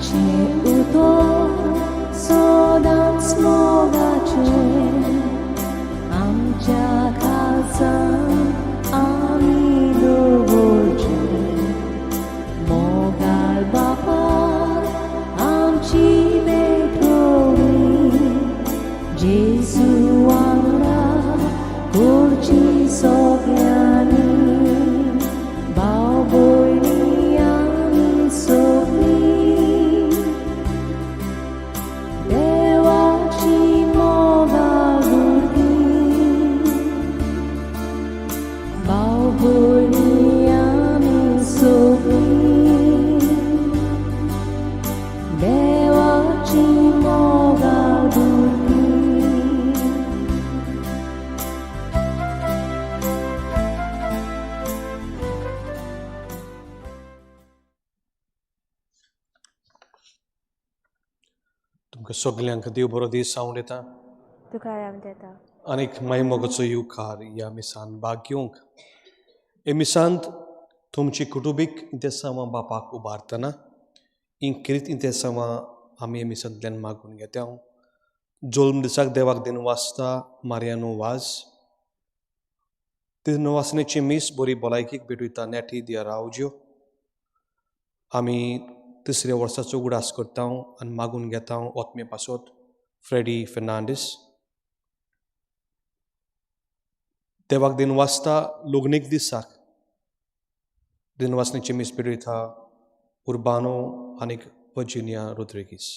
देवाचें उतर सदांच मोगाचें आमच्या काळजांत आमी दवरचें मोगाळ बापाक आमची भेटवणी जेजू वांगडा करची सगळ्यांनी भाव भयणी आमी सगळीं देवाची मोगाळ भुरगीं भाव भयणी आमी सगळीं देवाची मोगाळ भुरगीं. तुमकां सगल्यांक देव बरो दीस हांव दिता. तुका आम दिता. आनीक मायमोगाचो येवकार ह्या मिसान भाग घेवंक. हे मिसांत तुमची कुटुंबीक इंतेसांवां बापाक उबारतना ही किरीत इंतेसांवां आमी हे मिसांतल्यान मागून घेता. जल्म दिसाक देवाक दिन वाचता मारियानो वाज. दिनवासनेची मीस बरी भलायकीक भेटयता नेटी दिया रावज्यो. आमी तिसऱ्या वर्साचो उगडास करता आनी मागून घेता ओतमे पासत फ्रेडी फेर्नांडीस. देवाक दिन वाचता लग्नीक दिसाक दिनवासनेची मीस भेटयता उर्बानो आनी वर्जिनिया रोद्रिगीस.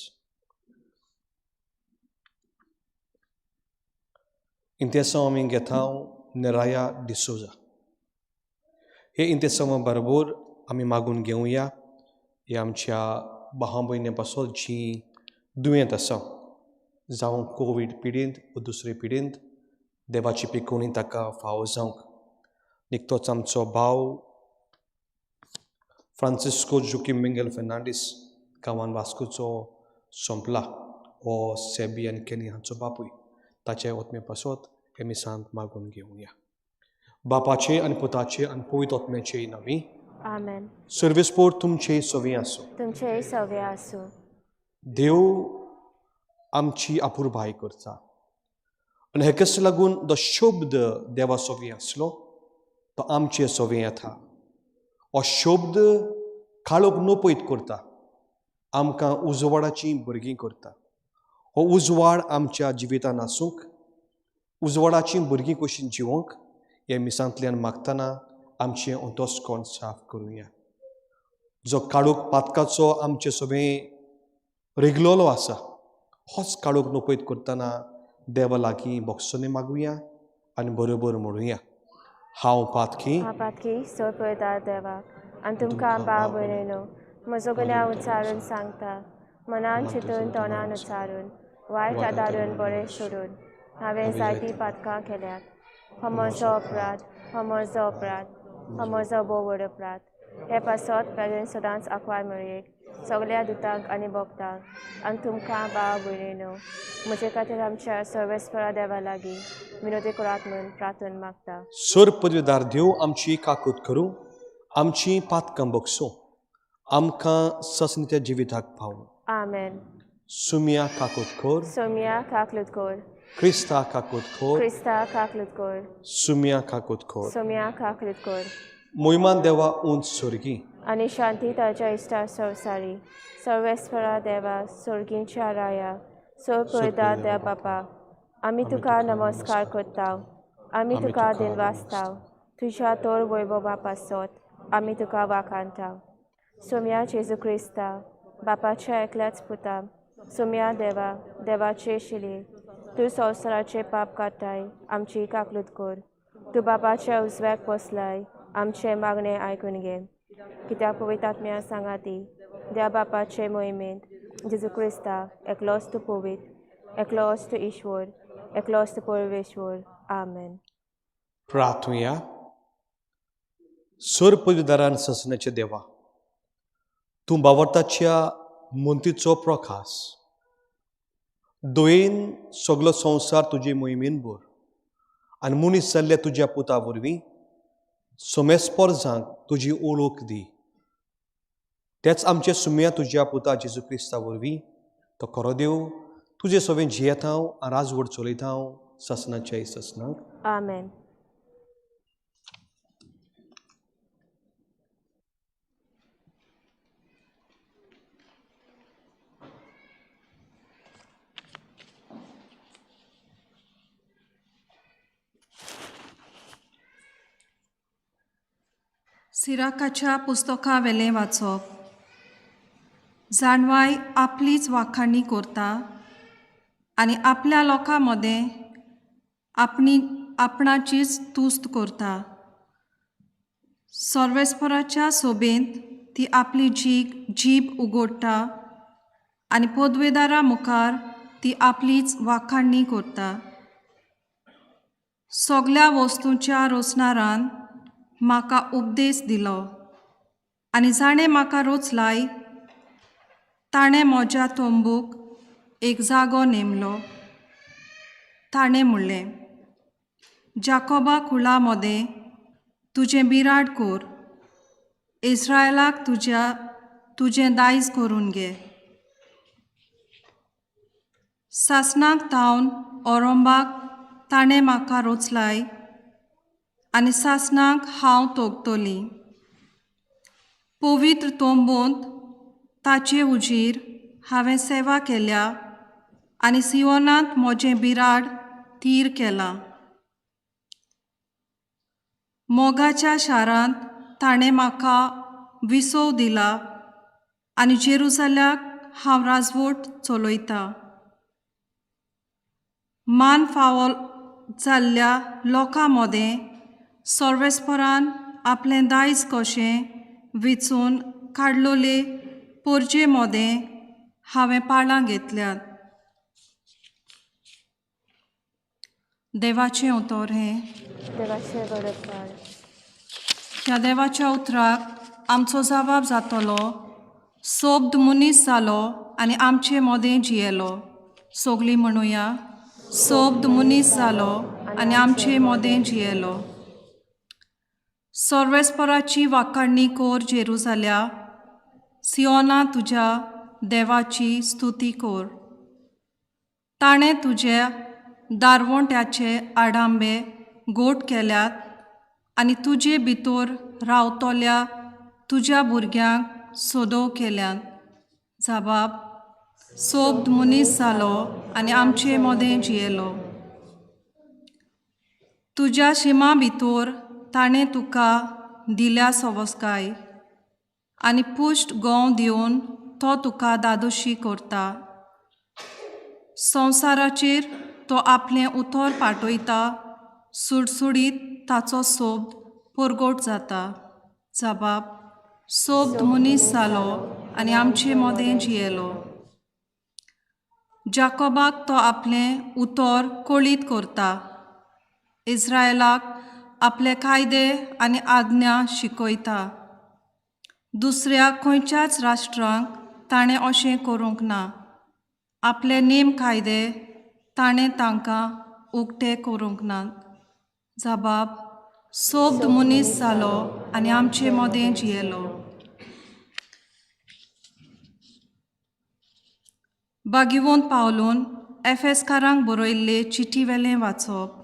इंतेसांव आमी घेता नेराया डिसोजा. हे इंतेसांवा बरोबर आमी मागून घेवया हे आमच्या भावा भयणी पासत जी दुयेंत आसा, जावं कोवीड पिडींत व दुसरे पिडींत, देवाची पिकोवणी ताका फावो जावंक. निकतोच आमचो भाव फ्रांसिस्को जुकीम मिंगेल फेर्नांडीस गांवान वास्कोचो सोंपला. हो सेबी आनी केनी हांचो बापूय. ताचे ओतमे पासत हे मिसांत मागून घेवया. बापाचे आनी पुताचे आनी पवित्र ओतम्याचे नांवी. आमेन. सर्वेस्पोर तुमचे सवी आसूं. तुमचेय सवे आसूं. देव आमची अपुरबाय करता आनी हेकाच लागून जो शब्द देवा सोवी आसलो तो आमचे सोवी येता. हो शब्द काळोख नपयत करता, आमकां उजवाडाची भुरगीं करता. हो उजवाड आमच्या जिवितान आसूंक, उजवाडाची भुरगीं कशी जिवंक हे मिसांतल्यान मागतना आमचें अंतस्कोण साफ करुया. जो काळोख पातकाचो आमचे सगळें रिगलोलो आसा होच काळोख नपयत करतना देवा लागीं बोगसोने मागुया आनी बरोबर म्हणुया, हांव पातकी. हांव पातकी. सोय पळयता देवाक आनी तुमकां भाव भयणीनो म्हजो गुन्यांव उच्चारून सांगता. मनान चिंतून तोंडान उच्चारून वायट आदारून बरें सोडून हांवें जायतीं पातकां केल्यात. हो म्हजो अपराध, हो म्हजो अपराध, हो म्हजो भोव व्हड अपराध. हे पासत पेरेन सदांच आकवाय मेळयेक सगळ्या दुतांक आनी भक्तांक आनी तुमकां भाव भयणीनो म्हजे खातीर आमच्या सर्वेस्परा देवा लागीं विनोदी करात म्हूण प्रार्थना मागता. सर पदवीदार देव आमची काकूत करूं, आमची पातकां बगसूं, आमकां ससनित्या जिविताक पावूं. आमेन. सुमिया काकूत कर. सोमिया काकलूत कर. क्रिस्ता काकूत कर. क्रिस्ता काकलूत कर. सुमिया काकूत कर. सोमिया काकलूत कर. मोहिमान देवा उंच स्वर्गी आनी शांती ताच्या इश्टा संवसारी. सर्वेस्परा देवा सोर्गींच्या राया सोय पळयता देव बापा आमी तुका नमस्कार करता. आमी तुका दिनवासता. तुज्या तोर वैभवा पासत आमी तुका वाखाणटा. सोम्या जेजू क्रिस्ता बापाच्या एकल्याच पुता सोम्या देवा देवाचे शिली तूं संवसाराचे पाप काडटाय आमची काकलूत कर. तूं बापाच्या उजव्याक बसलाय आमचें मागणें आयकून घे. कित्याक पवित्र आत्म्या सांगाती देव बापाचे मोहिमेंत जेजू क्रिस्ता एकलोच तूं पवित्र एकलोच तूं ईश्वर एकलोच तूं परमेश्वर. आमेन. प्रार्थुया. सर पदवीदारान ससनाचे देवा तूं बावडताच्या मुंतीचो प्रकाश दोयेन सगलो संवसार तुजे मोहिमेन भर आनी मनीस जाल्ल्या तुज्या पुता वरवीं सोमेस्पोर्जांक तुजी ओळख दी. तेच आमचे सुम्या तुज्या पुता जेजू क्रिस्ता वरवीं तो खरो देव तुजे सवें जियेता आनी राजवट चलयता ससनाच्या ससनाक. आमेन. सिराकाच्या पुस्तका वेलें वाचप. जाणवाय आपलीच वाखाणी करता आनी आपल्या लोकां मदें आपणी आपणाचीच तुस्त करता. सर्वेस्पराच्या सोबेंत ती आपली जीब उगडटा आनी पदवेदारा मुखार ती आपलीच वाखाणी करता. सगल्या वस्तूंच्या रोसणारान म्हाका उपदेश दिलो आनी जाणें म्हाका रोचलाय ताणें म्हज्या तंबूक एक जागो नेमलो. ताणें म्हणलें, जाकोबा कुळा मदें तुजें बिराड कर, इस्रायलाक तुजें दायज करून घे. सासणाक तावन ओरोंबाक ताणें म्हाका रोचलाय आनी सासणाक हांव तोगतली. पवित्र तोंबूंत ताचे उजीर हांवें सेवा केल्या आनी सियोनांत म्हजें बिराड थीर केलां. मोगाच्या शारांत ताणें म्हाका विसव दिला आनी जेरुजाल्याक हांव राजवट चलयतां. मान फावो जाल्ल्या लोकां मदें सर्वेस्परान आपलें दायज कशें विचून काडलोले पोरजे मदें हांवें पाळां घेतल्यात. देवाचें उतर हें. देवाचें बरोबर. ह्या देवाच्या उतराक आमचो जबाब जातलो. सोब्द मनीस जालो आनी आमचे मदें जियेलो. सगलीं म्हणुया, सोब्द मनीस जालो आनी आमचे मदें जियेलो. सर्वेस्पराची वाखाणी कोर जेरुजाल्या, सियोना तुज्या देवाची स्तुती कोर. ताणें तुज्या दारवंट्याचे आडांबे गोट केल्यात आनी तुजे भितर रावतल्या तुज्या भुरग्यांक सोदोव केल्यात. जबाब, सोब्द मनीस जालो आनी आमचे मदें जियेलो. तुज्या शिमा भितर ताणें तुका दिल्या सवस्काय आनी पुश्ट गोंव दिवन तो तुका दादोशी करता. संवसाराचेर तो आपलें उतर पाठयता, सुडसुडीत ताचो सोब्द परगट जाता. जबाब, सोब्द मनीस जालो आनी आमचे मदें जियेलो. जाकोबाक तो आपलें उतर कळीत करता, इस्रायलाक आपले कायदे आनी आज्ञा शिकयता. दुसऱ्या खंयच्याच राष्ट्रांक ताणें अशें करूंक ना. आपले नेम कायदे ताणें तांकां उक्ते करूंक नात. जबाब, सोब्द मनीस जालो आनी आमचे मदें जियेलो. बागिवोन पावलून एफएसकारांक बरयल्ले चिटी वेलें वाचप.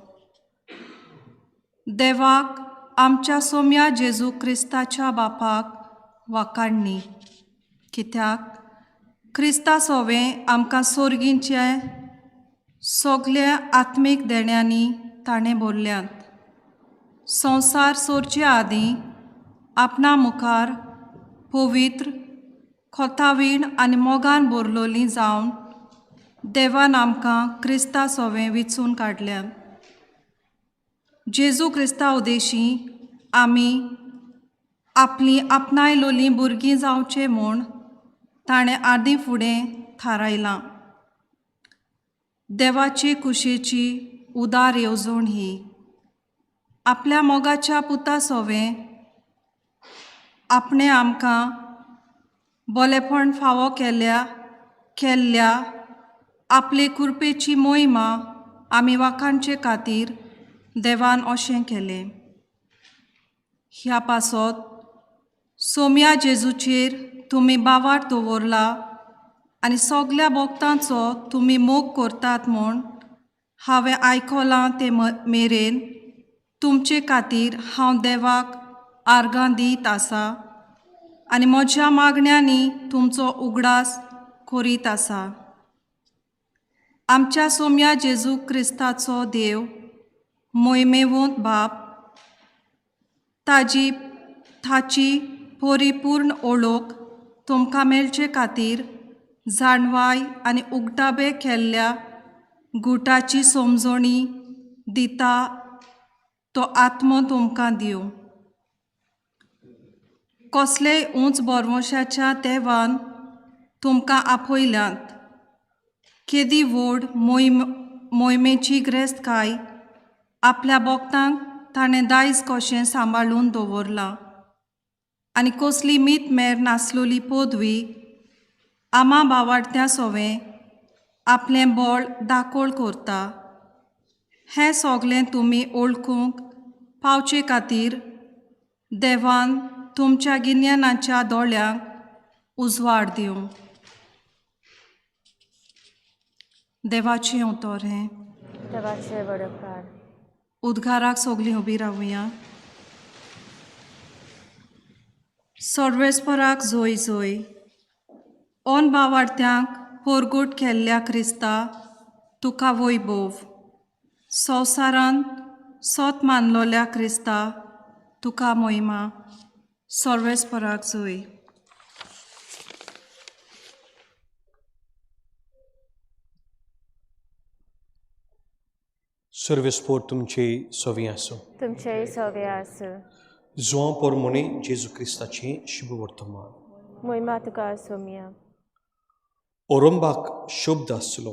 देवाक आमच्या सोम्या जेजू क्रिस्ताच्या बापाक वाखाणणी, कित्याक क्रिस्ता सोवें आमकां सोर्गींचे सगल्या आत्मीक देण्यांनी ताणें भरल्यात. संवसार सोरचे आदीं आपणा मुखार पवित्र खोतावीण आनी मोगान भरलोली जावन देवान आमकां क्रिस्ता सोवें विचून काडल्यात. जेजू क्रिस्ता उदेशी आमी आपलीं आपणायलोलीं भुरगीं जावचें म्हूण ताणें आदीं फुडें थारायलां. देवाची कुशेची उदार येवजण ही. आपल्या मोगाच्या पुता सोवें आपणें आमकां बोलेपण फावो केल्ल्या आपले कुरपेची मोहिमा आमी वाखाणचे खातीर देवान अशें केलें. ह्या पासत सोम्या जेजूचेर तुमी बावार दवरला आनी सगल्या भक्तांचो तुमी मोग करतात म्हूण हांवें आयकलां ते मेरेन तुमचे खातीर हांव देवाक आर्गां दीत आसा आनी म्हज्या मागण्यांनी तुमचो उगडास करीत आसा. आमच्या सोम्या जेजू क्रिस्ताचो देव मोहिमेवंत बाप ताजी ताची परिपूर्ण ओळख तुमकां मेळचे खातीर जाणवाय आनी उगटाबे केल्ल्या गुटाची समजणी दिता तो आत्मो तुमकां दिवं. कसलेय उंच बरवंशाच्या देवान तुमकां आपयल्यांत केदी व्हड मोहिमेची ग्रेस्तकाय आपल्या भक्तांक ताणें दायज कशें सांबाळून दवरलां आनी कसली मीत मेर नासलोली पदवी आमा बावाडत्या सोवें आपलें बळ दाकोळ करता. हें सगलें तुमी वळखूंक पावचे खातीर देवान तुमच्या गिन्यानाच्या दोळ्यांक उजवाड दिवं. देवाचें उतर हें. देवाचे वडोकार. उद्गाराक सगलीं उबी रावया. सर्वेस्पराक जोय जोय. ओन बावाडत्यांक पोरगोट केल्ल्या क्रिस्ता तुका वैभव. संवसारान सोत मानलोल्या क्रिस्ता तुका मोहिमा. सर्वेस्पराक जोय. सर्वेस्पोर तुमचे सवी आसूं. तुमचेय सवे आसूं. जुआं पोरमोणे जेजू क्रिस्ताचें शुभ वर्तमान. मोहिमा तुका सोम्या. ओरंबाक शब्द आसलो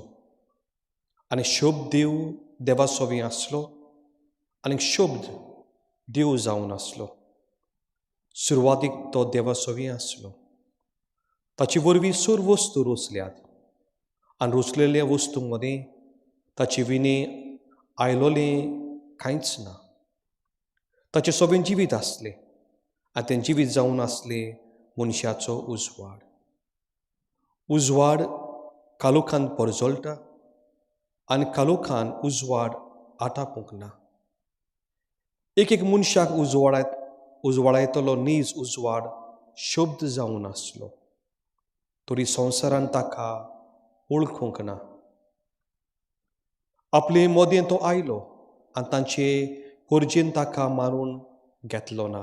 आनी शब्द देव देवा सोवी आसलो आनी शब्द देव जावन आसलो. सुरवातीक तो देवा सोवी आसलो. ताचे वरवीं सर्व वस्तू रोचल्यात आनी रोचलेल्या वस्तूं मदीं ताचे विणें आयलोलें कांयच ना. ताचें सोबें जिवीत आसलें आनी तें जिवीत जावन आसलें मनशाचो उजवाड. उजवाड कालोखान परजळटा आनी कालोखान उजवाड आटापूंक ना. एक एक मनशाक उजवाडायतलो नीज उजवाड शब्द जावन आसलो तरी संवसारान ताका वळखूंक ना. आपले मदें तो आयलो आनी तांचे पोरजेन ताका मारून घेतलो ना.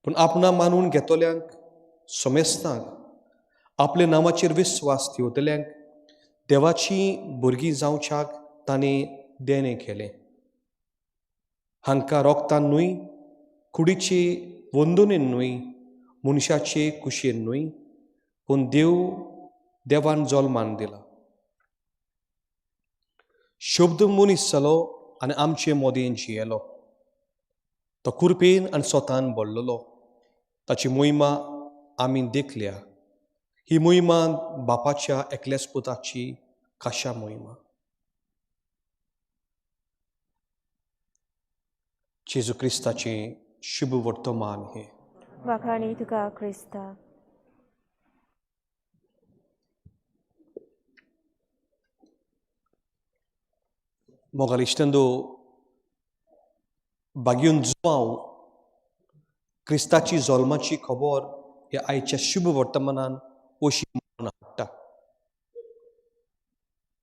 पूण आपणा मानून घेतल्यांक समेस्तांक आपल्या नांवाचेर विस्वास ठेवतल्यांक देवाची भुरगीं जावच्याक ताणें देणें केलें. हांकां रोगतान न्हय, कुडीचे वंदोनेन न्हय, मनशाचे कुशेन न्हय, पूण देव देवान जल्मान दिला. शब्द मनीस जालो आनी आमचे मोदें जियेलो. तो कुरपेन आनी स्वतान भरलेलो. ताची मोहिमा आमी देखल्या. ही मोहिमा बापाच्या एकल्याच पुताची खाशा मोहिमा. जेजू क्रिस्ताचें शुभ वर्तमान हें. वाखाणी तुका क्रिस्ता. मोगाल इश्टंदो बागीवन जुवांव क्रिस्ताची जल्माची खबर ह्या आयच्या शुभ वर्तमानान अशी म्हणून हाडटा.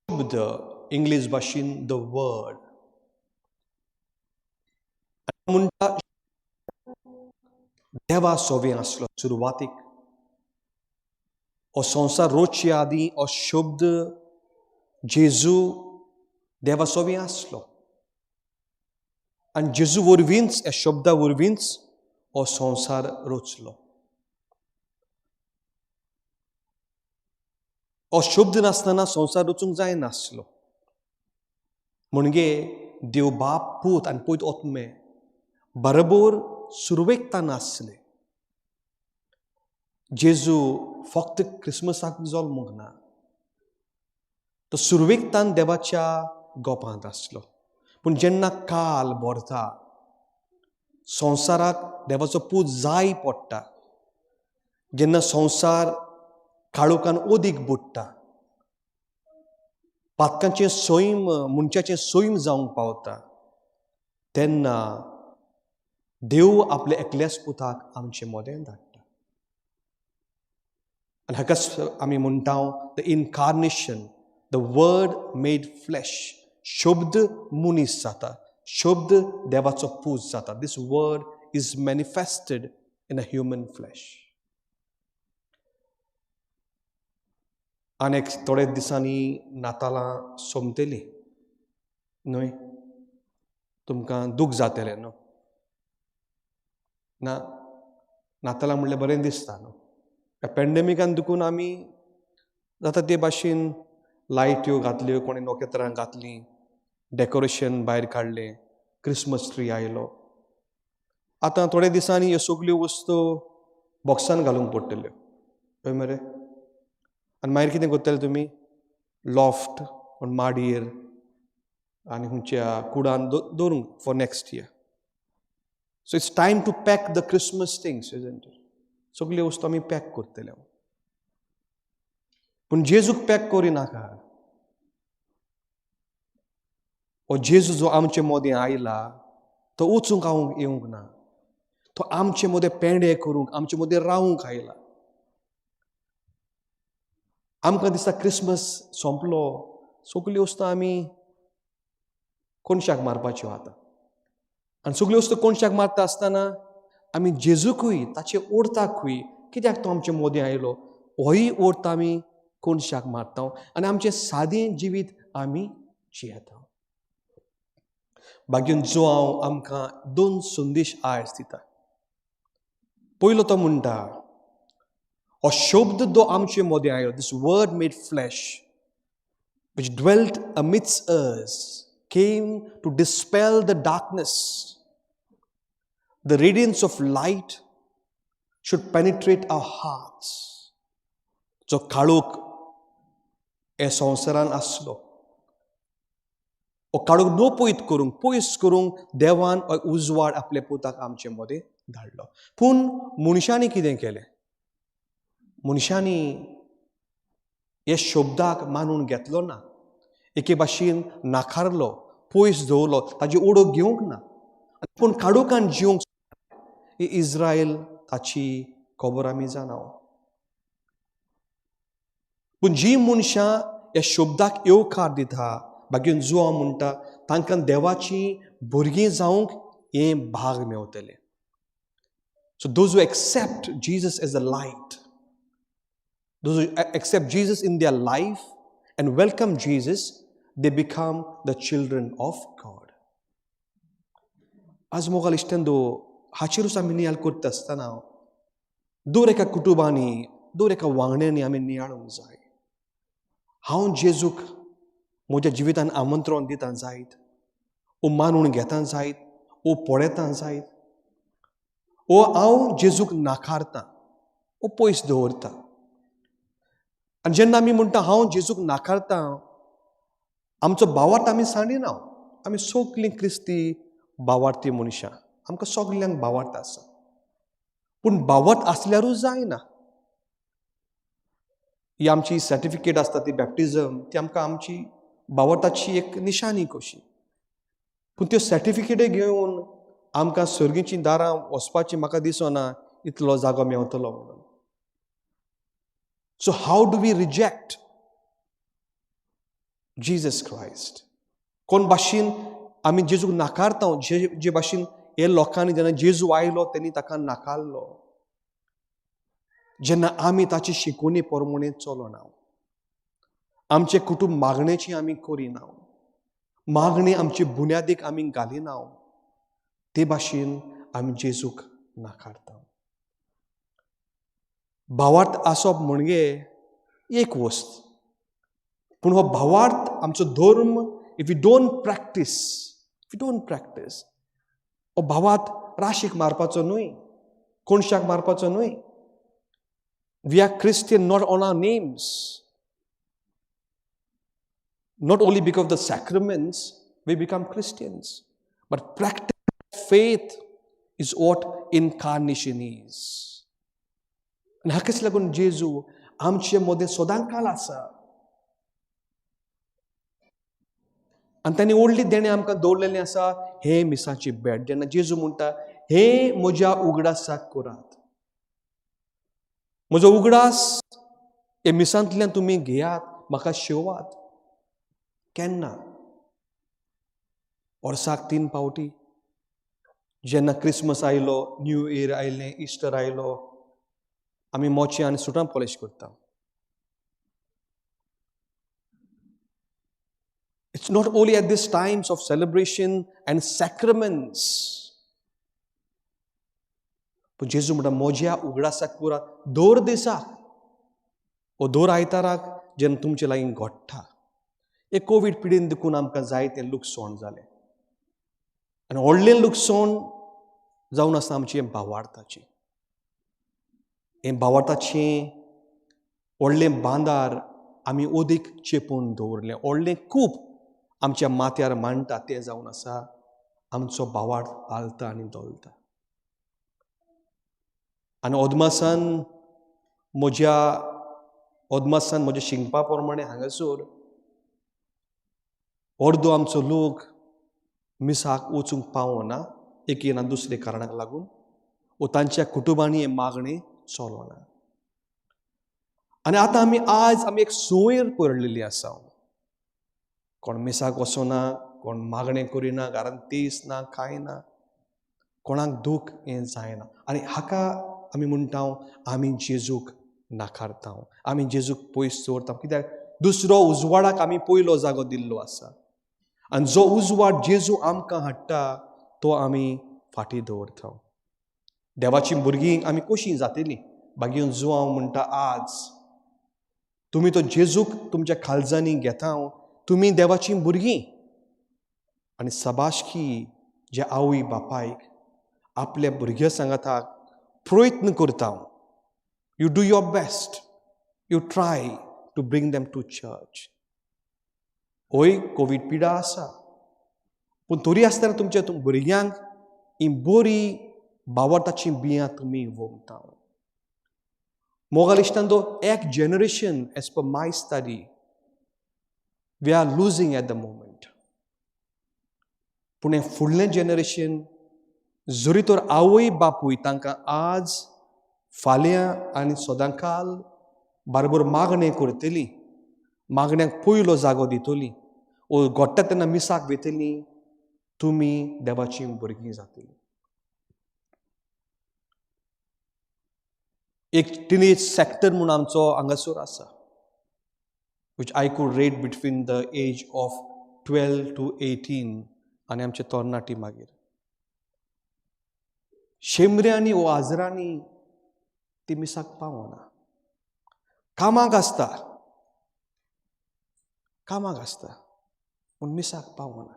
शब्द इंग्लीश भाशेन the word म्हणटा देवा सोवे आसलो सुरवातीक. हो संवसार रोचचे आदीं हो शब्द जेजू देवा सोवे आसलो आनी जेजू वरवींच ह्या शब्दा वरवींच हो संवसार रचलो. हो शब्द नासतना संवसार रचूंक जायनासलो. म्हणजे देव बाप पूत आनी पयत ओतमे बरोबर सुरवेक तान आसले. जेजू फक्त क्रिसमसाक जल्मूंक ना, तो सुरवेक तान देवाच्या गोपांत आसलो. पूण जेन्ना काल भरता संवसाराक देवाचो पूत जाय पडटा, जेन्ना संवसार काळोखान ओदीक बुडटा, पातकांचें सैम मनशाचें सैम जावंक पावता, तेन्ना देव आपल्या एकल्याच पुताक आमचे मोदें धाडटा. आनी हाकाच आमी म्हणटा the incarnation, the word made flesh. शब्द मनीस जाता, शब्द देवाचो पूत जाता. This word is manifested in a human flesh. आनी एक थोड्या दिसांनी नातालां सोंपतलीं न्हय, तुमकां दूख जातलें न्हू? ना, नातालां म्हणल्यार बरें दिसता न्हू. ह्या पेंडेमिकान दुखून आमी जाता ते भाशेन लायट्यो घातल्यो, कोणें नखेत्रां घातलीं, डेकोरेशन भायर काडलें, क्रिसमस ट्री आयलो. आतां थोड्या दिसांनी ह्यो सगल्यो वस्तू बॉक्सान घालूंक पडटल्यो, हय मरे? आनी मागीर कितें करतले तुमी? लॉफ्ट कोण माडयेर आनी खंयच्या कुडान दवरूंक for next year. So it's time to pack the Christmas things, isn't it? सगल्यो वस्तू आमी पॅक करतले, पूण जेजूक पॅक करिनाका. हो जेजू जो आमचे मदें आयला तो वचूंक हांव येवंक ना, तो आमचे मदें पेंडे करूंक, आमचे मदें रावूंक आयला. आमकां दिसता क्रिसमस सोंपलो, सगल्यो वस्तू आमी कोनशाक मारपाच्यो आतां. आनी सगल्यो वस्तू कोनशाक मारता आसतना आमी जेजूकूय, ताचे ओर्ताकूय, कित्याक तो आमचे मदें आयलो होय ओर्त आमी कोनशाक मारता आनी आमचें सादें जिवीत आमी जियेता. बागेन जो हांव आमकां दोन संदेश आयज दिता. पयलो तो म्हणटा, हो शब्द जो आमचे मदें आयलो, this word made flesh which dwelt amidst us came to dispel the darkness. The radiance of light should penetrate our hearts. जो काळोख हे संवसारान आसलो, हो काळोख नो पयत करूंक, पयस करूंक देवान उजवाड आपल्या पुताक आमचे मदें धाडलो. पूण मनशांनी कितें केलें? मनशांनी हे शब्दाक मानून घेतलो ना, एके भाशेन नाकारलो, पयस दवरलो, ताजी ओडोक घेवंक ना. पूण काळोखान जिवंक इस्रायल ताची खबर आमी जाणा. पूण जी मनशां ह्या शब्दाक येवकार दिता, बागेन जुवां म्हणटा, तांकां देवाची भुरगीं जावंक हें भाग मेवतलें. So those who accept Jesus as a light, those who accept Jesus in their life and welcome Jesus, they become the children of God. आज मोगाल इश्टेंदो, हाचेरूच आमी नियाळ करता आसतना दर एका कुटुंबांनी, दर एका वांगड्यांनी आमी नियाळूंक जाय. हांव जेजूक म्हज्या जिवितान आमंत्रण दिता जायत, ओ मानून घेता जायत, ओ पळयता जायत, ओ हांव जेजूक नाकारतां, ओ पयस दवरता. आनी जेन्ना आमी म्हणटा हांव जेजूक नाकारतां, आमचो भावार्थ आमी सांडिना. आमी सगलीं क्रिस्ती भावार्थी मनशां, आमकां सगल्यांक भावार्थ आसा. पूण भावार्थ आसल्यारूच जायना. ही आमची सर्टिफिकेट आसता ती बॅप्टिजम, ती आमकां आमची भावार्थाची एक निशाणी कशी. पूण त्यो सर्टिफिकेटी घेवन आमकां सर्गीचीं दारां वचपाची म्हाका दिसना इतलो जागो मेवतलो म्हणून. So how do we reject Jesus Christ? कोण भाशेन आमी जेजूक नाकारता? जे जे भाशेन हे लोकांनी जेन्ना जेजू आयलो तेणी ताका नाकारलो. जेन्ना आमी ताची शिकोवणी प्रमाणे चलना, आमचें कुटूंब मागणेची आमी करिना, मागणी आमचे बुन्यादीक आमी घालिना, ते भाशेन आमी जेजूक नाकारता. भावार्थ आसप म्हणजे एक वस्त, पूण हो भावार्थ आमचो धर्म if you don't practice, if you don't practice, हो भावार्थ राशीक मारपाचो न्हय, कोनशाक मारपाचो न्हय. We are Christian not on our names, not only because of the sacraments we become Christians, but practice faith is what incarnation is. आनी हाकाच लागून जेजू आमचे मदें सदां काल आसा. आनी ताणें व्हडली देणें आमकां दवरलेलें आसा हे मिसाची भेट. जेन्ना जेजू म्हणटा हे म्हज्या उगडासाक करात, म्हजो उगडास हे मिसांतल्यान तुमी घेयात, म्हाका शेवात. केन्ना? वर्साक 3 फावटी, जेन्ना क्रिसमस आयलो, न्यू इयर आयलें, इस्टर आयलो, आमी मोचे आनी सुटां पॉलिश करता. It's not only at these times of celebration and sacraments. पूण जेजू म्हणटा म्हज्या उगडासाक पुरा दर दिसाक वो दर आयताराक जेन्ना तुमचे लागीं घडटा. हे कोवीड पिडेन देखून आमकां जायतें लुकसाण जालें आनी व्हडलें लुकसाण जावन आसा आमचें भावार्थाचें. हें भावार्थाचें व्हडलें बांदार आमी ओदीक चेपून दवरलें, व्हडलें कूप आमच्या माथ्यार मांडटा तें जावन आसा आमचो भावार्थ हालता आनी धोलता. आनी अदमासान म्हज्या शिकपा प्रमाणे हांगासर अर्दो आमचो लोक मिसाक वचूंक पावना एक ना दुसरे कारणाक लागून, वो तांच्या कुटुंबांनी हें मागणें चलोना. आनी आतां आमी आज आमी एक संवय पडलेली आसा. कोण मिसाक वचना, कोण मागणें करिना, घरांत तेस ना, कांय ना, कोणाक दूख हें जायना. आनी हाका आमी म्हणटा आमी जेजूक नाकारता, आमी जेजूक पयस दवरता. कित्याक दुसरो उजवाडाक आमी पयलो जागो दिल्लो आसा आनी जो उजवाड जेजू आमकां हाडटा तो आमी फाटीं दवरता. देवाचीं भुरगीं आमी कशीं जातलीं? बागीन जुआंव म्हणटा आज तुमी तो जेजूक तुमच्या खालजांनी घेता, तुमी देवाचीं भुरगीं. आनी सबाशकी जे आवय बापायक आपल्या भुरग्या सांगाताक प्रयत्न करता, you do your best, you try to bring them to church. हय, कोवीड पिडा आसा, पूण तरी आसतना तुमच्या भुरग्यांक ही बरी भावार्थाचीं बियां तुमी वोमता. मोगाल इश्टान तो एक generation as per my study we are losing at the moment. पूण हें फुडलें जनरेशन जरी तर आवय बापूय तांकां आज फाल्यां आनी सदांकाल बारबर मागणें करतली, मागण्याक पयलो जागो दितली, ओ घडटा तेन्ना मिसाक वयतली, तुमी देवाचीं भुरगीं जातलीं. एक टिनेज सॅक्टर म्हूण आमचो हांगासर आसा, which I could rate between the age of 12 to 18 आनी आमचे तरणाटी मागीर शेमऱ्यांनी वो आजरांनी ती मिसाक पावना, कामाक आसता, कामाक आसता पूण मिसाक पावना.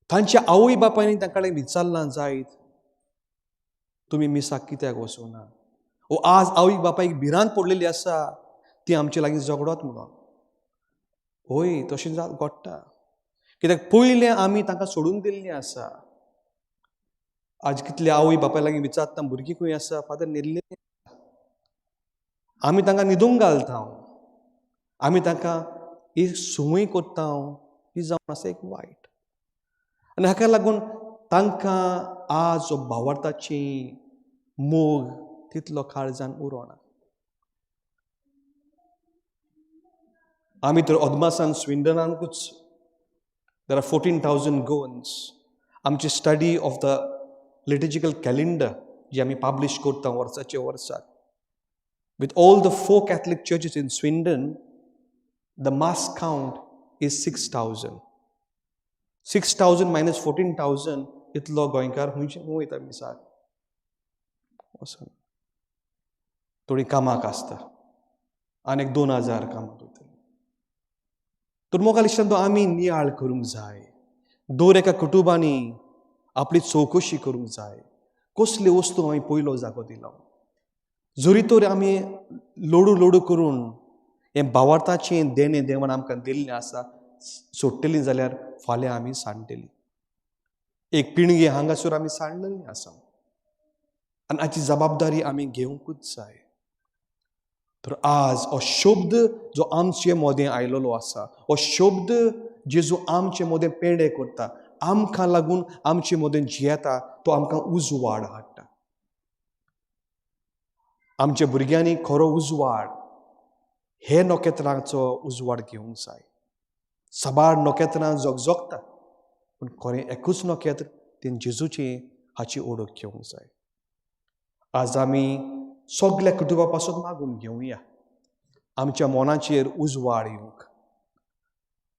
तांच्या आवय बापायनी तांकां कडेन विचारलां जायत तुमी मिसाक कित्याक वचूना? वो आज आवय बापायक भिरांत पडलेली आसा ती आमचे लागीं झगडत म्हणून. हय, तशें घडटा कित्याक पयलें आमी तांकां सोडून दिल्लीं आसा. आज कितले आवय बापाय लागीं विचारता भुरगीं खंय आसा, फादर न्हिदले. आमी तांकां न्हिदूंक घालता, आमी तांकां एक संवय करता, ही जावन आसा एक वायट. आनी हाका लागून तांकां आज जो भावार्थाची मोग तितलो काळजान उरोना. आमी तर अदमासान स्विंडनाकूच there are 14,000 Goans. आमची study of the liturgical calendar जी आमी पब्लिश करता वर्साचे वर्साक, with all the 4 Catholic churches in Swindon the mass count is 6,000. 6,000 minus 14,000 इतलो गोंयकार खंयचे वयता मिसाक वचना. थोडीं कामाक आसता आनी एक 2,000 कामाक वयतली. तर मोगाल इश्टांनो आमी नियाळ करूंक जाय, दर एका कुटुंबांनी आपली चवकशी करूंक जाय, कसली वस्तू आमी पयलो जागो दिलो. जरी तर आमी लोडू लोडू करून हें भावार्थाचें देणें देवान आमकां दिल्लें आसा सोडटलीं जाल्यार फाल्यां आमी सांडटलीं. एक पिणगी हांगासर आमी सांडलेली आसा. आनी हाची जबाबदारी आमी घेवंकूच जाय. तर आज हो शब्द जो आमचे मोदें आयलेलो आसा, हो शब्द जेजू आमचे मोदें पेंडे करता, आमकां लागून आमचे मोदें जियेता, तो आमकां उजवाड हाडटा. आमच्या भुरग्यांनी खरो उजवाड हे नखेत्रांचो उजवाड घेवंक जाय. साबार नखेत्रां झगझगता पूण खरें एकूच नखेत्र तें जेजूचें, हाची ओळख घेवंक जाय. आज आमी सगल्या कुटुंबा पासून मागून घेवया आमच्या मनाचेर उजवाड येवंक,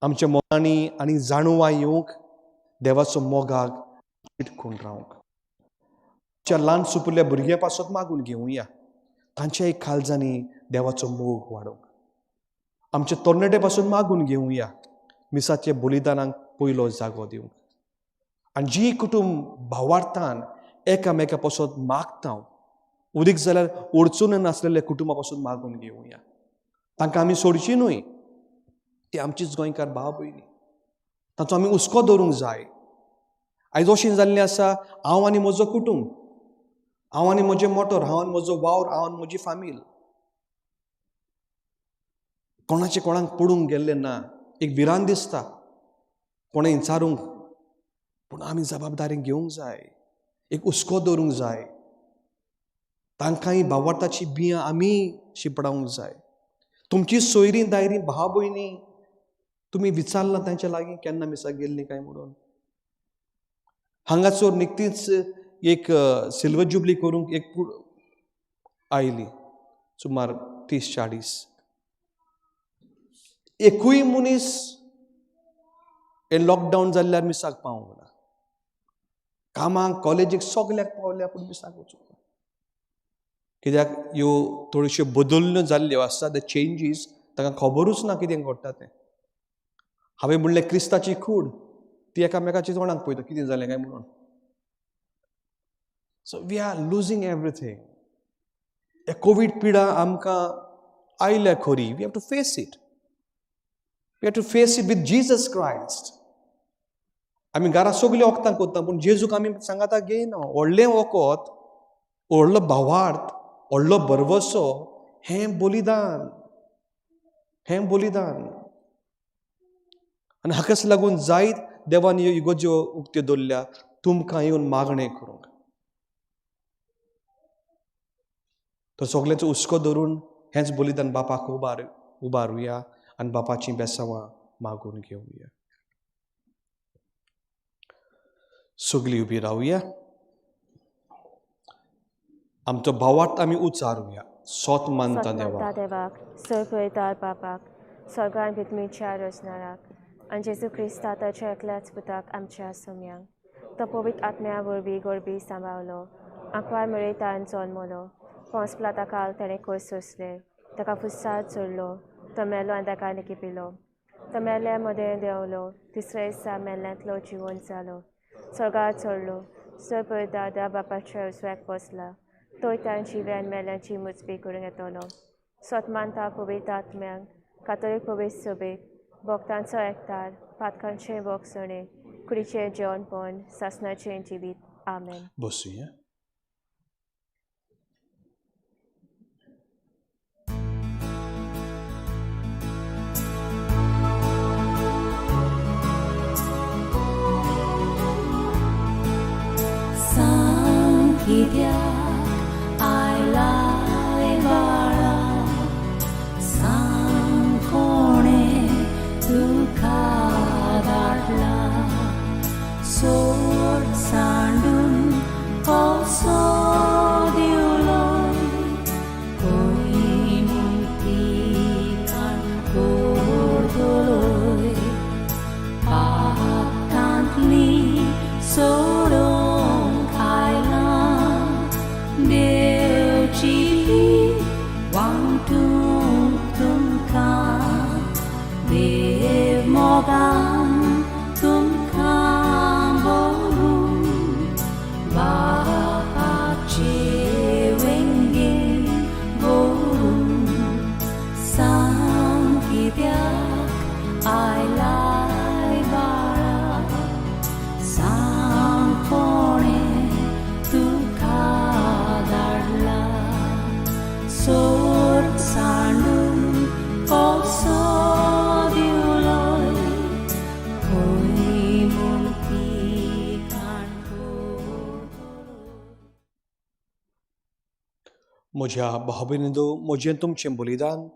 आमच्या मनांनी आनी जाणवाय येवंक, देवाचो मोगाक चिटकून रावंक. आमच्या ल्हान सुपुल्ल्या भुरग्यां पासून मागून घेवया तांच्याय काळजांनी देवाचो मोग वाडोवंक. आमच्या तरणाटे पासून मागून घेवया मिसाचे बलिदानाक पयलो जागो दिवंक. आनी जी कुटुंब भावार्थान एकामेका पासून मागता, उदीक जाल्यार अडचण नासलेल्या कुटुंबा पासून मागून घेवया. तांकां आमी सोडची न्हय, ती आमचीच गोंयकार भाव भयणी, तांचो आमी हुस्को दवरूंक जाय. आयज अशें जाल्लें आसा, हांव आनी म्हजो कुटुंब, हांव आनी म्हजें मोटर, हांव आनी म्हजो वावर, हांव आनी म्हजी फामील, कोणाचें कोणाक पडूंक गेल्लें ना. एक भिरांत दिसता कोणें विचारूंक, पूण आमी जबाबदारी घेवंक जाय, एक हुस्को दवरूंक जाय. तांकांय भावार्थाची बियां आमी शिंपडावंक जाय. तुमची सोयरीं दायरीं भाव भयणी तुमी विचारलां तांच्या लागीं केन्ना मिसाक गेल्लीं काय म्हणून? हांगासर निकतीच एक सिल्वर जुबली करूंक एक आयली, सुमार 30-40. एकूय मनीस हें लॉकडावन जाल्ल्यार मिसाक पावूंक ना. कामाक कॉलेजीक सगल्याक पावल्या पूण मिसाक वचूंक ना. कित्याक ह्यो थोड्योश्यो बदलण्यो जाल्ल्यो आसा, the changes, तांकां खबरूच ना कितें घडटा तें. हांवें म्हणलें क्रिस्ताची कूड, ती एकामेकाची तोंडाक पळयता कितें जालें काय म्हणून. So we are losing everything. हे कोवीड पिडा आमकां आयल्या खरी, we have to face it, we have to face it with Jesus Christ. आमी घरा सगळीं वखदां करता पूण जेजूक आमी सांगाता घेयना. व्हडलें वखद, व्हडलो भावार्थ, व्हडलो भरवसो हें बलिदान, हें बलिदान. आनी हाकाच लागून जायत देवान ह्यो इगोज्यो उक्त्यो दवरल्या तुमकां येवन मागणें करूंक. तर सगल्यांचो हुस्को धरून हेंच बलिदान बापाक उबारुया आनी बापाचीं बेसांवां मागून घेवया. सगळीं उबी रावया, आमचो भावार्थ आमी उचारुया. सोत मानता देवा देवाक, सरपयतार बापाक, स्वर्गान भितमीच्या रचणाराक, आनी जेजू क्रिस्ता ताच्या एकल्याच पुताक आमच्या सोम्यांक, तो पवित्र आत्म्या वरवीं गोरबी सांबावलो, आंकवार मेळयतान जल्मलो, पोंस प्लाता ताणें कोस सोंसले, ताका फुसार चडलो, तो मेलो आनी ताका निकिपिलो, तो मेल्ल्या मदें देंवलो, तिसऱ्या दिसा मेल्ल्यांतलो जिवन जालो, स्वर्गार चडलो, सरपयता देवा बापाच्या उजव्याक बसला, तोय तांची जिव्यान मेल्यांची मुजबी करूंक येतलो. सोत मानता पवित्र आत्म्यांक, कातोलीक पवित्र सभेक, भक्तांचो एकतार, पातकांचें भोगसणें, कुडीचें जेवणपण, सासणाचें जिवीत. आमेन. बसुया. सांग कित्याक आयलाय बाळा, सांग कोणें तुका धाडला, सोड सांडून कसो दिवलोय, खंय मुक्तीकान करतलोय, पातकांतली सोडोवंक आयलां, देवची वांटूंक तुमकां, देव मोगान तुमकां भरून, बापाचे वेंगेन व्हरून, सांग कित्याक आयलाय बाळा, सांग कोणें तुका म्हज्या भाव भयणींनो, म्हजें तुमचें बलिदान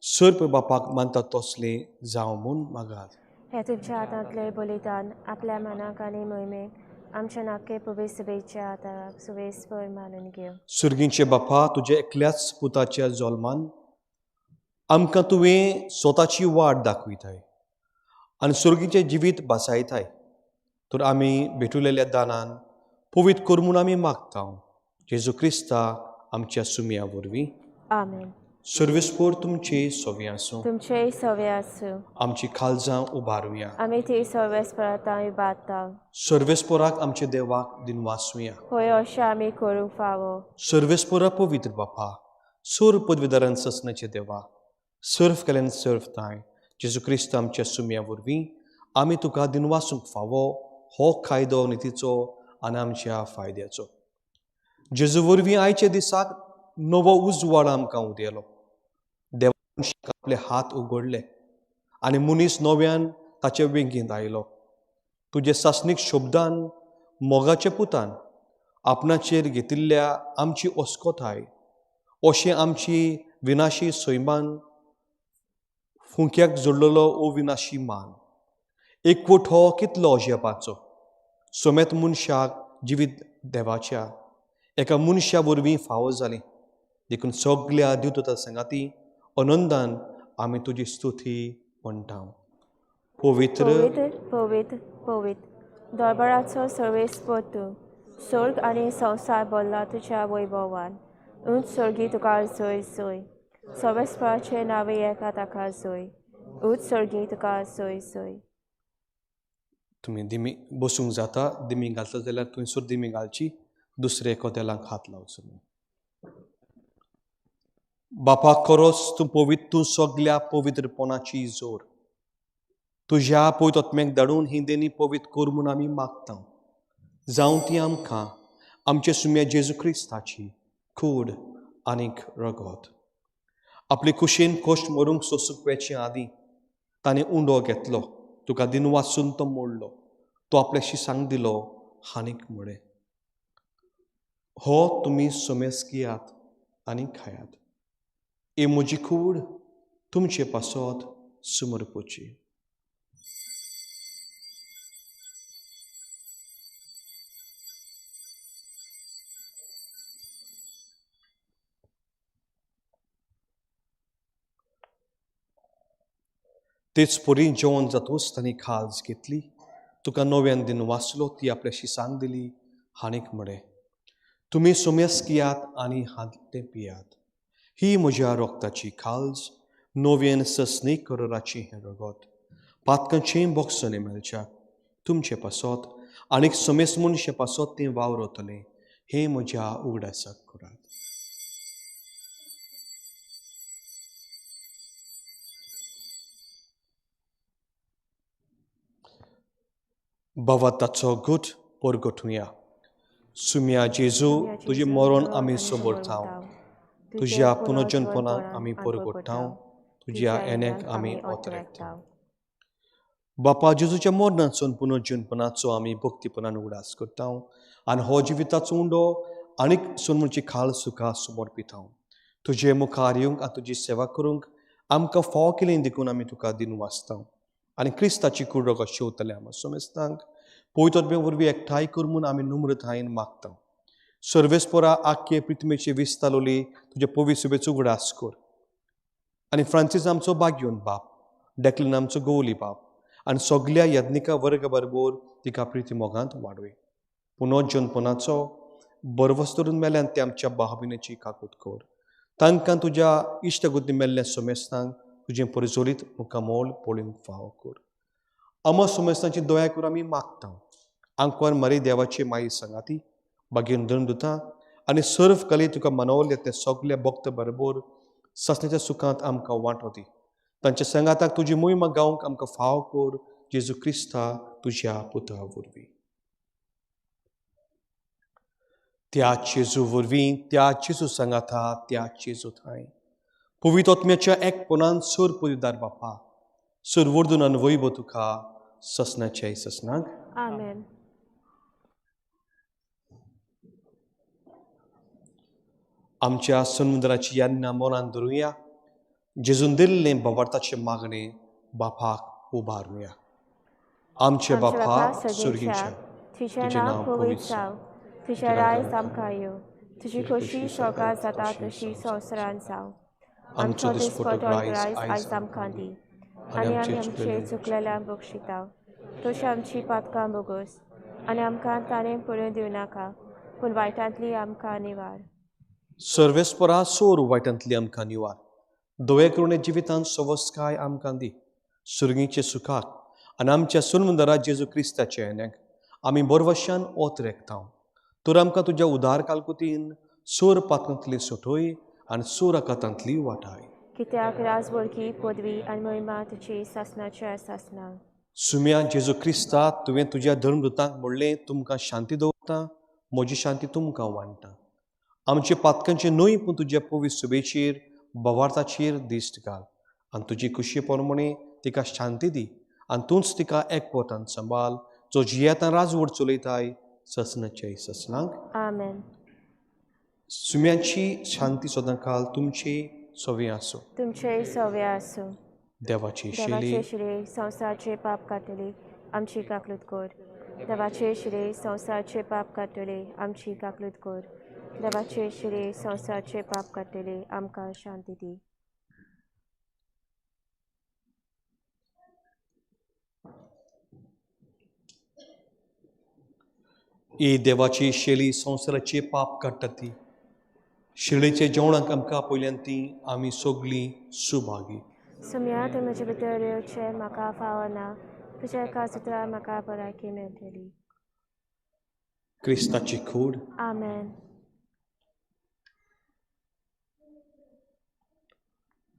सर्प बापाक मानता तसलें जावं म्हूण मागात. हे तुमच्या हातांतलें बलिदान आपल्या मनाक आनी मोहिमेक आमच्या नाके पवित्र सभेच्या आदाराक सुवेस्पर मानून घेवं. सुर्गींचे बापा, तुज्या एकल्याच पुताच्या जल्मान आमकां तुवें स्वताची वाट दाखयताय आनी सुर्गीचें जिवीत भासायताय, तर आमी भेटुलेल्या दानान पवित्र कर म्हूण आमी मागता, जेजू क्रिस्ता आमच्या सुमया वरवीं. आमेन. सर्वेस्पोर तुमचे सवे आसूं. तुमचेय सवे आसूं. आमची खालजां उबारुया. आमी ती सर्वेस्परांत उबारता. सर्वेस्पोराक आमच्या देवाक दिनवासुया. होय, अशें आमी करूंक फावो. सर्वेस्पोरा पवित्र बापा, सोर पदवीदारान ससनाचे देवा, सर्फ केल्यान सर्फ ताय जेजू क्रिस्त आमच्या सुमया वरवीं आमी तुका दिनवासूंक फावो हो कायदो नितीचो आनी आमच्या फायद्याचो. जेजू वरवीं आयच्या दिसाक नवो उजवाड आमकां उदेलो. देवा आपले हात उगडले आनी मनीस नव्यान ताचे वेंगेंत आयलो. तुजे सासणीक शब्दान मोगाच्या पुतान आपणाचेर घेतिल्ल्या आमची अस्कोताय अशें आमची विनाशी सैमान फुंक्याक जोडलेलो अविनाशी मान एकवट हो कितलो अजेपाचो समेत मनशाक जिवीत देवाच्या एका मनशा वरवीं फावो जालें. देखून सगल्या दिवता सांगाती आनंदान आमी तुजी स्तुती म्हणटा. पवित्र पवित्र पवित्र पवित्र दरबाराचो सर्वेस्पर तूं, स्वर्ग आनी संवसार भरला तुज्या वैभवान. उंच स्वर्गी तुका जय जय. सर्वेस्पराचें नांव एका ताका जय. उंच स्वर्गी तुका जय जय. तुमी दिमी बसूंक जाता. दिमी घालता जाल्यार थंयसर दिमी घालची, दुसरे कदेलांक हात लावचो न्हय. बापा खरोच तूं पवित्र, तूं सगल्या पवित्रपणाची जोर. तुज्या पवित्र आत्म्याक धाडून ही देणी पवित्र कर म्हूण आमी मागता. जावं ती आमकां आमच्या सुम्या जेजू क्रिस्ताची कूड आनीक रगत. आपले कुशीन कश्ट मरूंक सोसूंक वेचे आदीं ताणें उंडो घेतलो, तुका दिन वाचून तो मोडलो, तो आपल्या शिसांक दिलो आनीक म्हळें, हो तुमी सोमेस घेयात आनी खायात, ही म्हजी कूड तुमचे पासत समर्पोची. तेच परी जेवण जातूच तांणी खाज घेतली, तुका नव्यान दिन वाचलो, ती आपल्या शिसांक दिली आनीक म्हळें, तुमी सोमेस घेयात आनी हांतलें पियात, ही म्हज्या रोगताची खालज, नव्यान ससनीक कराराची हें रगत, पातकांचें बोगसणें मेळच्या तुमचे पासत आनीक सोमेस मनशे पासत तें वावरतलें, हें म्हज्या उगडासाक करात. बाबा ताचो गुट परगटुया. सुम्या जेजू, तुजें मरण आमी समर्थांव, तुज्या पुनर्जनपणाक आमी परगट्टांव, तुज्या येण्याक आमी ओतरेकतांव. बापा जेजूच्या मरणाचो पुनर्जनपणाचो आमी भक्तीपणान उगडास करतांव आनी हो जिविताचो उंडो आनीक सोनमूची खाल सुखा समर्पितांव. तुजे मुखार येवंक आनी तुजी सेवा करूंक आमकां फावो केली देखून आमी तुका दिन वाचतांव आनी क्रिस्ताची कूड रगत शेवतले आमकां सोमेस्तांक पवित्र वरवीं एकठांय कर म्हूण आमी नम्रतायेन मागता. सर्वेस्पोरा आख्खे प्रिथमेची विस्तालोली तुजे पवित्र सुबेचो उगडास कर आनी फ्रांसीस आमचो बागयोन बाप, डेक्लन आमचो गोवली बाप आनी सगल्या यज्ञिका वर्ग बरोबर तिका प्रिती मोगांत वाडोय. पुनर्जनपणाचो बरवस धरून मेल्यान ते आमच्या भावभिणेची काकूत कर. तांकां तुज्या इश्टगुती मेल्ल्या सोमेस्तांक तुजें परजोरीत मुखामोल पळोवंक फावो कर. आमा सोमेस्तांची दया करून आमी मागता. आंकवार मारी देवाची माई सांगाती बागेन धरून आनी सर्व कली तुका मनवले ते सगल्या भक्त बरोबर सासण्याच्या सुखांत आमकां वांटो दी. तांच्या सांगाताक तुजी मोहिमा गावंक आमकां फावो कर, जेजू क्रिस्ता तुज्या पुता वरवीं. त्या जेजू वरवीं, त्या जेजू सांगाता, त्या जेजू थांय पवित्र आत्म्याच्या एकपणान सर पविदार बापा, सर वर्दून आनी वैभव तुका ससनाच्या ससनाक. आमेन. आमच्या समुद्राची यान्ना मनान धरुया, जेजून दिल्लें बाबार्थाचें मागणें बापाक उबारुया. आमचे बापा सुर्गीच्या, तुजें नांव पवित्र जावं, तुजें रायज आमकां येवं, तुजी खोशी स्वर्गात जाता तशी संवसारांत जावं. आमचो दिसपटो रायज आयज आमकां दी, आनी आमी आमचे चुकलेल्यांक बक्षिता तशी आमची पातकां बोगस, आनी आमकां ताणें पळोवन दिवं नाका, पूण वायटांतली आमकां निवार. सर्वेस्परा सोर वायटांतली आमकां निवार. दवे करुणे जिवितांत सवस्काय आमकां दी, सुर्गीचे सुखाक आनी आमच्या सुनमुंदरा जेजू क्रिस्ताच्या येण्याक आमी बोरवशान ओत रेखता. तर आमकां तुज्या उदार कालकुतीन सोर पातकांतली सोटोय आनी सोर आकातांतली वाटाय. कित्याक राजवळकी पदवी आनी महिमा तुजी सासणाच्या सासणां. सुम्या जेजू क्रिस्ता, तुवें तुज्या धर्मदूतांक म्हणलें, तुमकां शांती दवरता, म्हजी शांती तुमकां वांट्टा. आमचे पातकांचे न्हय पूण तुज्या पवित्र सुबेचेर बवार्थाचेर दिश्ट घाल आनी तुजी खुशी प्रमाणे तिका शांती दी आनी तूंच तिका एकवटान सांबाळ, जो जियेता राजवट चलयताय ससनाचे ससनाक. आमेन. सुम्याची शांती सदांकाल तुमची सवी आसूं. तुमचेय सवे आसूं. देवाची शेली देवाचे शिरे संवसाराचे पाप काडटले, आमची काकलूत कर. देवाचे शिरे संवसाराचे पाप काडटले, आमची काकलूत कर. देवाचे शिरे संवसाराचे पाप काडटले, आमकां शांती दी. ही देवाची शेली संवसाराचे पाप काडटा ती शेळीचे जेवणाक आमकां पयल्यान ती आमी सगळीं सुभागी. सुम्या, तूं म्हजे भितर येवचें म्हाका फावना, तुज्या एका सुत्रान म्हाका भलायकी मेळटली. क्रिस्ताची कूड. आमेन.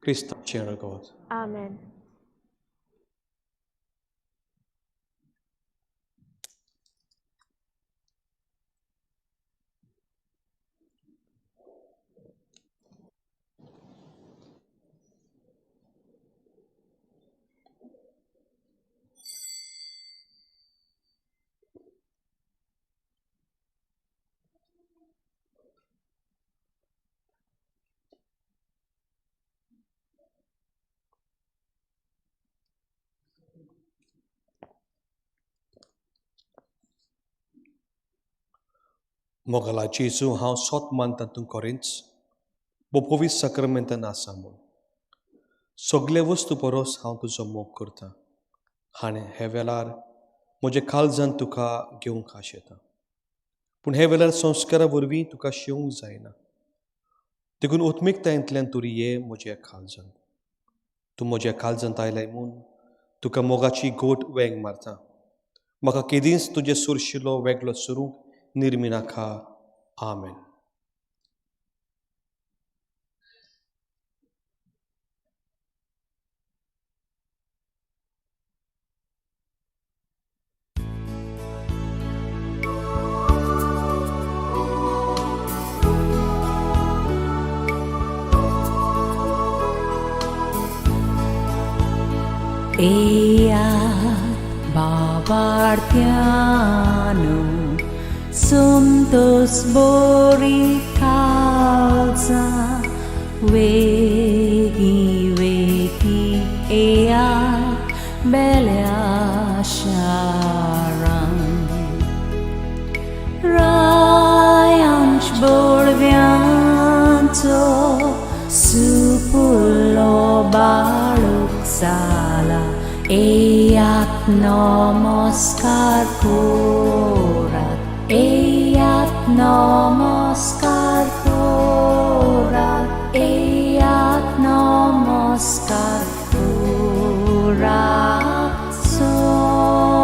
क्रिस्ताचें रगत. आमेन. मोगला जेजू, हांव सोत मानता तूं कोरेंच बोपोवीस साक्रमेंतान आसा म्हूण. सगळे वस्तू परस हांव तुजो मोग करता आनी हे वेळार म्हज्या काळजान तुका घेवंक आशेता, पूण हे वेळार संस्कारा वरवीं तुका शेवंक जायना, देखून उत्मिकतायेंतल्यान तूं ये म्हज्या काळजांत. तूं म्हज्या काळजांत आयलाय म्हूण तुका मोगाची गोट वेंग मारता. म्हाका केदींच तुजें सुरशिलो वेगळो सरूंक निर्मिनाका. आमेन. Eat bavartiano Suntos bori calza Vegi vegi eat belea sharan Rayanch borvianto Supullo baluk sala Eyat namaskar korat, Eyat namaskar korat, Eyat namaskar korat Somia.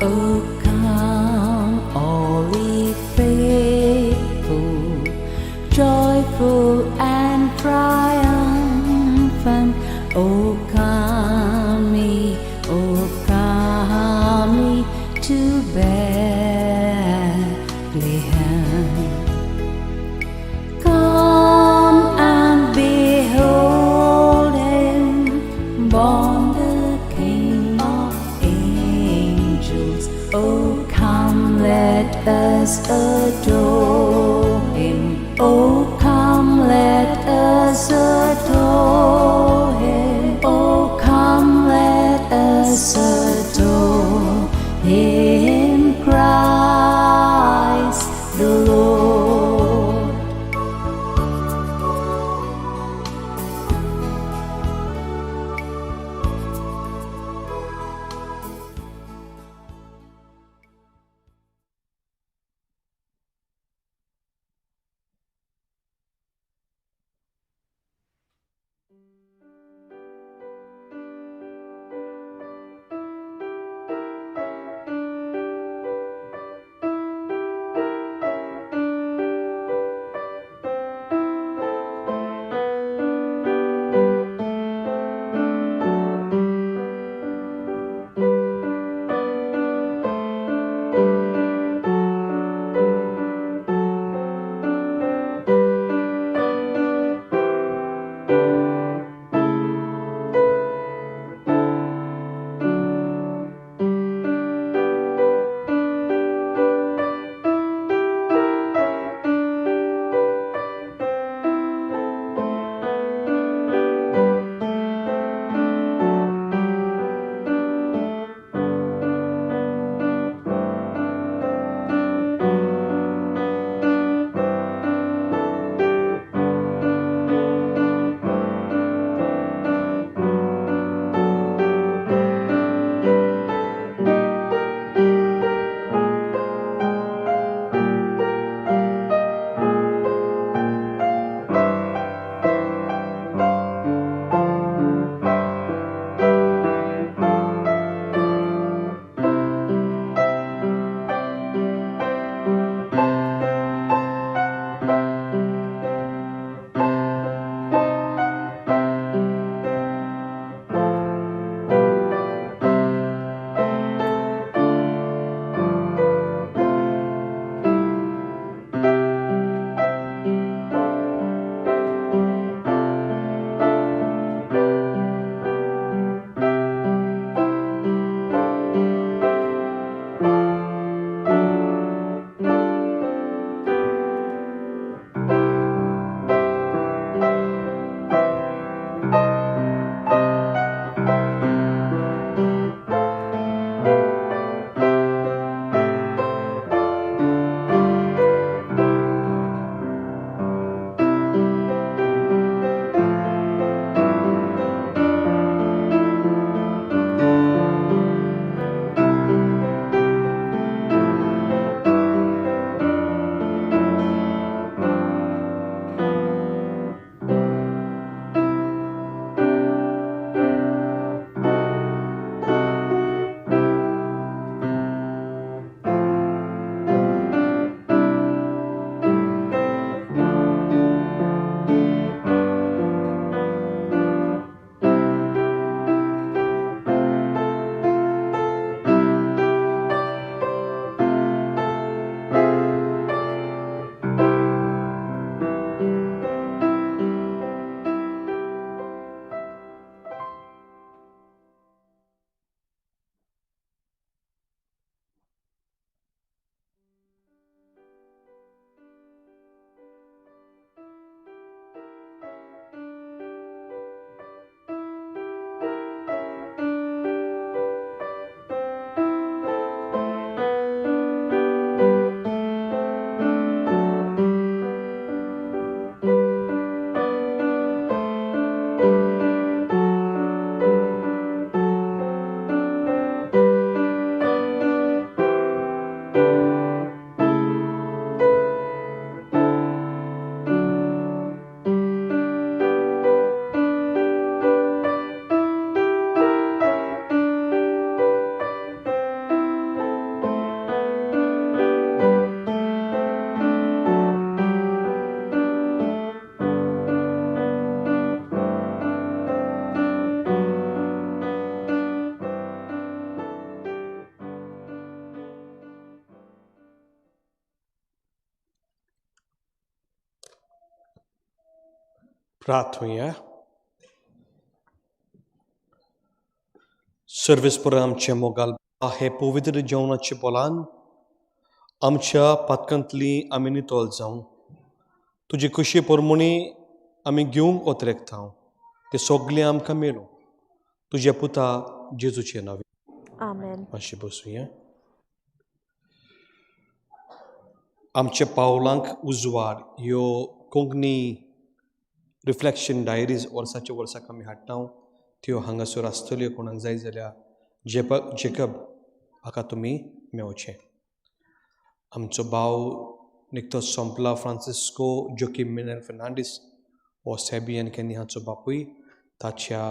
O come, all ye faithful, joyful and triumphant. O come ye to Bethlehem. Come and behold Oh, come, let us adore him. Oh, come, let us adore him. Oh, come, let us adore him, Christ the Lord. प्रार्थुया. सर्वेस्पर आमचे मोगाल हे पवित्र जेवणाचे बोलान आमच्या पातकांतली आमी नितळ जावं. तुजी खुशी परमणी आमी घेवंक ओतरेकता ते सगळें आमकां मेळूं तुज्या पुता जेजूचे नांवे. आमेन. मातशें बसुया. आमच्या पावलांक उजवाड ह्यो कोंकणी रिफ्लेक्शन डायरीज वर्साच्या वर्साक आमी हाडटा त्यो हांगासर आसतल्यो. कोणाक जाय जाल्यार जेकब हाका तुमी मेवचें. आमचो भाव निकतोच सोंपला फ्रांसिस्को जोकीम मिनल फर्नांडीस हो सेबियन केन्नी हाचो बापूय ताच्या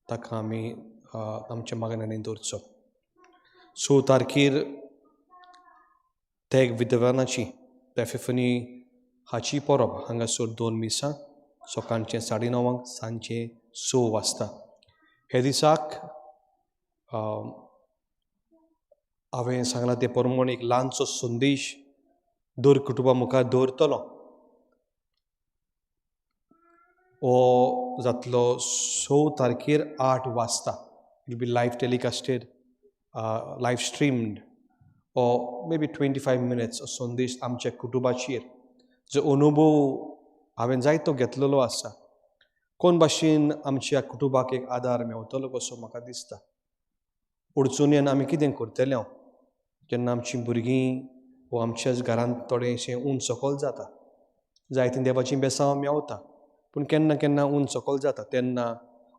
ताका आमी आमच्या मागण्यांनी दवरचो. 6 तारखेर तेग विद्वानाची एपिफनी हाची परब हांगासर 2 मिसां सकाळचें 9:30 सांजचें 6 वाजता. हे दिसाक हांवें सांगलां ते प्रमाण एक ल्हानसो संदेश दर कुटुंबा मुखार दवरतलो. हो जातलो 6 तारखेर 8 वाजता. It be live telecasted, live streamed or maybe 25 minutes संदेश आमच्या कुटुंबाचेर जो अनुभव हांवें जायतो घेतलेलो आसा कोण भाशेन आमच्या कुटुंबाक एक आदार मेवतलो कसो म्हाका दिसता. अडचणीन आमी कितें करतले जेन्ना आमचीं भुरगीं वो आमच्याच घरांत थोडेंशें ऊन सकयल जाता जायतीं देवाचीं बेसांव मेवता पूण केन्ना केन्ना ऊन सकयल जाता तेन्ना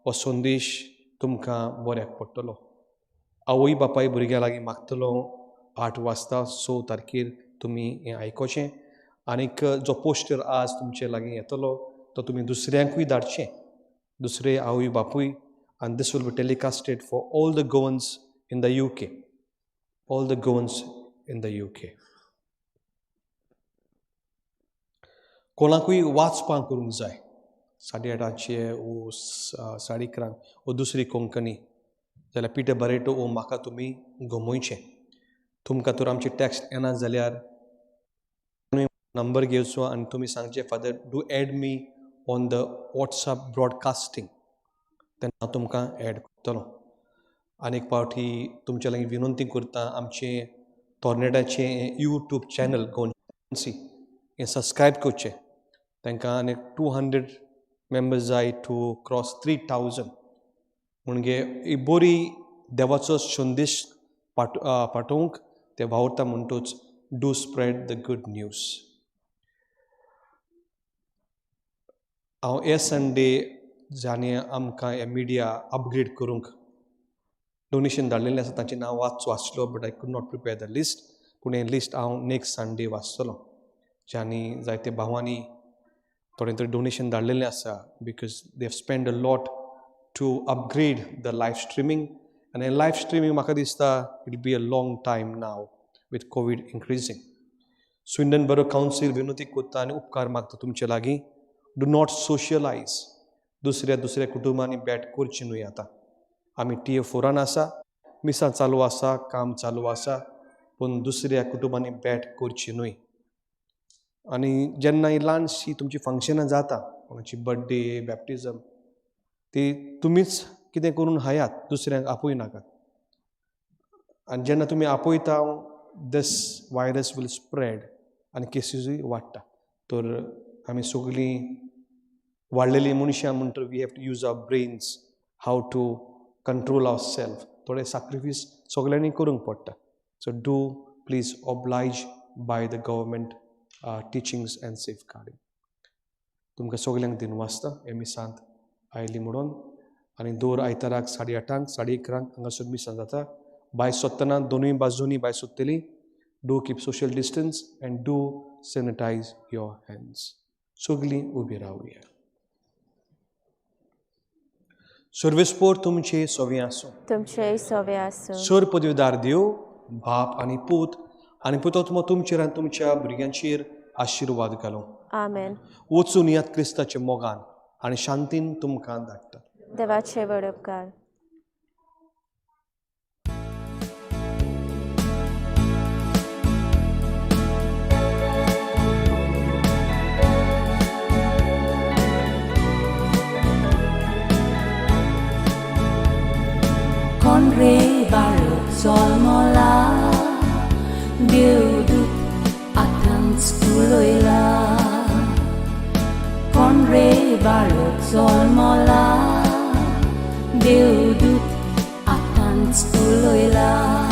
हो संदेश तुमकां बऱ्याक पडटलो. आवय बापाय भुरग्यां लागीं मागतलो 8 वाजता 6 तारखेर तुमी हें आयकोचें आनीक जो पोस्टर आज तुमचे लागीं येतलो तो तुमी दुसऱ्यांकूय धाडचें, दुसरे आवय बापूय. आनी this will be telecasted for all the Goans in the UK, all the Goans in the UK. कोणाकूय वाचपां करूंक जाय 8:30 वो 11:30 वो दुसरी कोंकणी जाल्यार पिटर बरेटो वो म्हाका तुमी गमोवचें. तुमकां तर आमचे टॅक्स्ट येना जाल्यार नंबर घेवचो आनी तुमी सांगचें father do add me on the WhatsApp broadcasting, तेन्ना हांव तुमकां एड करतलो. आनी एक पावटी तुमच्या लागीं विनंती करता आमचें तोरनेटाचें यूट्यूब चॅनल गोवन्सी हें सबस्क्रायब करचें. तांकां आनी 200 मेंबर्स जाय टू क्रॉस 3000 म्हणजे एक बरी देवाचो संदेश पाठोवंक ते वावुरता. म्हणटूच do spread the good news. हांव हे संडे जाणें आमकां हे मिडिया अपग्रेड करूंक डोनेशन धाडलेलें आसा तांचें नांव वाचलो but I could not prepare the list. पूण हें लिस्ट हांव नेक्स्ट संडे वाचतलो. ज्यांनी जायते भावांनी थोडे थोडे डोनेशन धाडलेलें आसा because they have spend a lot to upgrade the live streaming. आनी हें लायव स्ट्रिमींग म्हाका दिसता it be a long time now with COVID increasing. Swindon Borough Council विनंती करता आनी उपकार मागता तुमचे लागीं, do not socialise. दुसऱ्या दुसऱ्या कुटुंबांनी भेट करची न्हय. आतां आमी TF4 आसा, मिसां चालू आसा, काम चालू आसा, पूण दुसऱ्या कुटुंबांनी भेट करची न्हय. आनी जेन्ना ही ल्हानशी तुमची फंक्शनां जाता कोणाची बड्डे, बॅप्टिजम, ती तुमीच कितें करून हायात, दुसऱ्यांक आपय नाकात. आनी जेन्ना तुमी आपयता दीस वायरस वील स्प्रेड आनी केसीसूय वाडटा. तर आमी सगळीं वाडलेलीं मनशां म्हणटर we have to use our brains how to control our self. थोडे sacrifice सगळ्यांनी करूंक पडटा. So do please oblige by the government teachings and safeguarding. तुमकां सगल्यांक दिन वाचता हे मिसांत आयली म्हणून. आनी दर आयताराक 8:30 11:30 हांगासर मिसां जाता. भायर सोदतना दोनूय बाजूंनी भायर सोदतली. Do keep social distance and do sanitize your hands. सगलीं उबी रावया. सर्वेस्पोर तुमचे सोवे आसूं, तुमचे सोवे आसूं. सर पदवीदार देव बाप आनी पूत आनी पुतोत्मो तुमचेर आनी तुमच्या भुरग्यांचेर आशिर्वाद घालूं. आमेन. वचून यात क्रिस्ताच्या मोगान आनी शांतीन तुमकां धाडटा. देवाचे व्हड उपकार. Con re बाळक जल्मला, देवदूत आतांच उलयला. कोण रे बाळक जल्मला, देवदूत आतांच उलयला.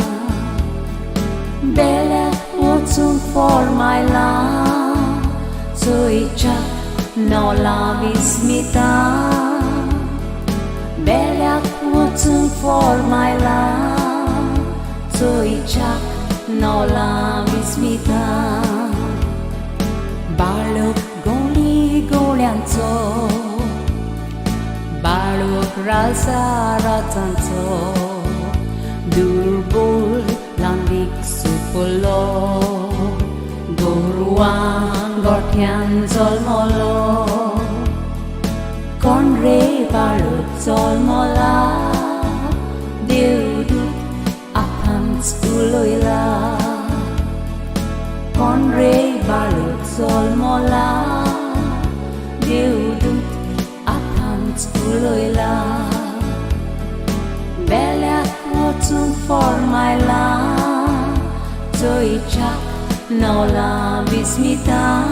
बेल्याक वचूंक फॉर्मायला, चोयच्याक नवला विस्मिता. बेल्याक वचूंक फॉर्मायला, चोयच्याक नवला विस्मिता. बाळक गोंडी गोळ्यांचो, बाळक राजा राजांचो, दुर्बोल लांबीक सुपलो, गोरवां गोठ्यान जल्मलो. कोण रे बाळक जल्मला, देवदूत आतांच उलयला. कोण रे बाळक जल्मला, देवदूत आतांच उलयला. बेल्याक वचूंक फॉर्मायला, चोयच्याक नवला विस्मिता.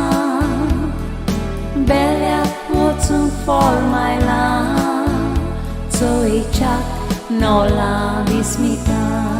बेल्याक वचूंक फॉर्मायला, चोयच्याक नवला विस्मिता.